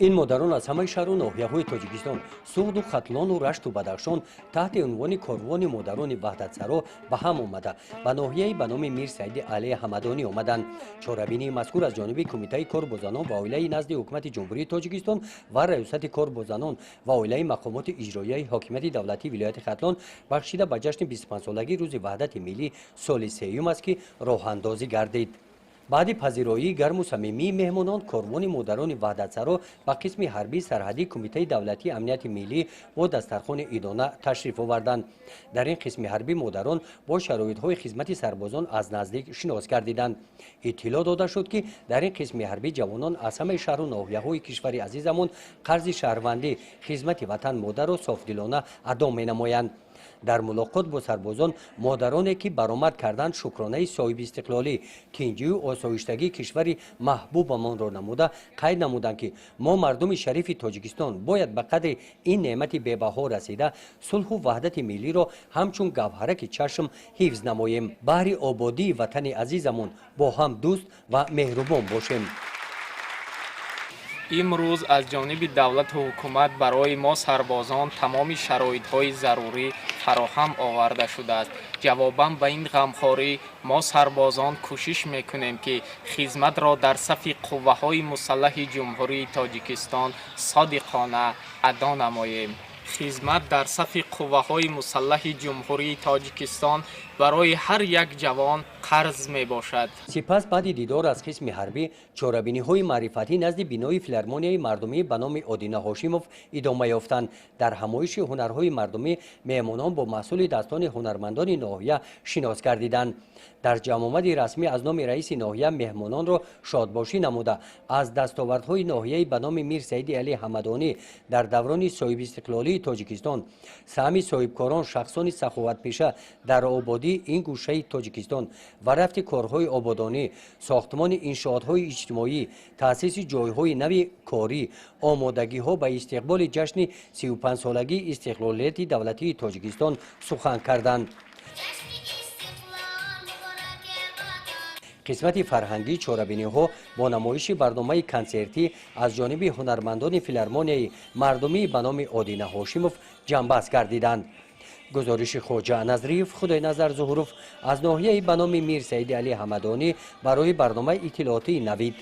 Ин модарон аз ҳамаи шаҳру ноҳияҳои Тоҷикистон, Суғду Хатлону Рашту Бадахшон таҳти унвони Корвони модарони ваҳдатсаро ба ҳам омада, ба ноҳияи ба номи Мир Саиди Али Ҳамадонӣ омаданд. Чорабинии мазкур аз ҷониби Кумитаи кор бо занон ва оилаи назди Ҳукумати Ҷумҳурии Тоҷикистон ва Раёсати кор бо занон ва оилаи мақомоти иҷроияи ҳокимияти давлатии вилояти Хатлон бахшида ба ҷашни 25-солагии Рӯзи ваҳдати миллӣ соли сеюм аст, ки роҳандозӣ гардид. Баъди пазироии гарму самимии меҳмонон, корвони модарони ваҳдатсаро ба қисми ҳарбии сарҳадии Кумитаи давлатии амнияти миллӣ бо дастархони идона ташриф оварданд. Дар ин қисми ҳарбӣ модарон бо шароитҳои хизмати сарбозон аз наздик шинос гардиданд. Иттилоъ дода шуд, ки дар ин қисми ҳарбӣ ҷавонон аз ҳамаи шаҳру ноҳияҳои кишвари азизамон қарзи шаҳрвандӣ, хизмати ватан модарро софдилона адо менамоянд. Дар мулоқот бо сарбозон модароне, ки баромад карданд, шукронаи соҳибистиқлолӣ, тинҷию осоиштагии кишвари маҳбубамонро намуда, қайд намуданд, ки мо, мардуми шарифи Тоҷикистон, бояд ба қадри ин неъмати бебаҳо расида, сулҳу ваҳдати миллиро ҳамчун гавҳараки чашм ҳифз намоем, баҳри ободии ватани азизамон бо ҳам дӯст ва меҳрубон бошем. Имрӯз аз ҷониби давлату ҳукумат барои мо сарбозон тамоми шароитҳои зарурӣ фароҳам оварда шудааст. Ҷавобан ба ин ғамхорӣ мо сарбозон кӯшиш мекунем, ки хизматро дар сафи қувваҳои мусаллаҳи Ҷумҳурии Тоҷикистон содиқона адо намоем. Хизмат дар сафи қувваҳои мусаллаҳи Ҷумҳурии Тоҷикистон барои ҳар як ҷавон қарз мебошад. Сипас, баъди дидор аз қисми ҳарбӣ, чорабиниҳои маърифатӣ назди бинои филармонияи мардумӣ ба номи Одина Ҳошимов идома ёфтанд. Дар ҳамоиши ҳунарҳои мардумӣ меҳмонон бо маҳсули дастони ҳунармандони ноҳия шинос гардиданд. Дар ҷамъомади расмӣ аз номи раиси ноҳия меҳмононро шодбошӣ намуда, аз дастовардҳои ноҳияи ба номи Мир Саиди Али Ҳамадонӣ дар даврони соҳибистиқлолии Тоҷикистон, саҳми соҳибкорон, шахсони саховатпеша дар ободии ин гӯшаи Тоҷикистон ва рафти корҳои ободонӣ, сохтмони иншоотҳои иҷтимоӣ, таъсиси ҷойҳои нави корӣ, омодагиҳо ба истиқболи ҷашни 35-солагии истиқлолияти давлатии Тоҷикистон сухан карданд. Қисмати фарҳангии чорабиниҳо бо намоиши барномаи консертӣ аз ҷониби ҳунармандони филармонияи мардумӣ ба номи Одина Ҳошимов ҷамъбаст гардиданд. Гузориши Хоҷа Назриев, Худойназар Зуҳуров аз ноҳияи ба номи Мир Саиди Али Ҳамадонӣ барои барномаи иттилоотии «Навид».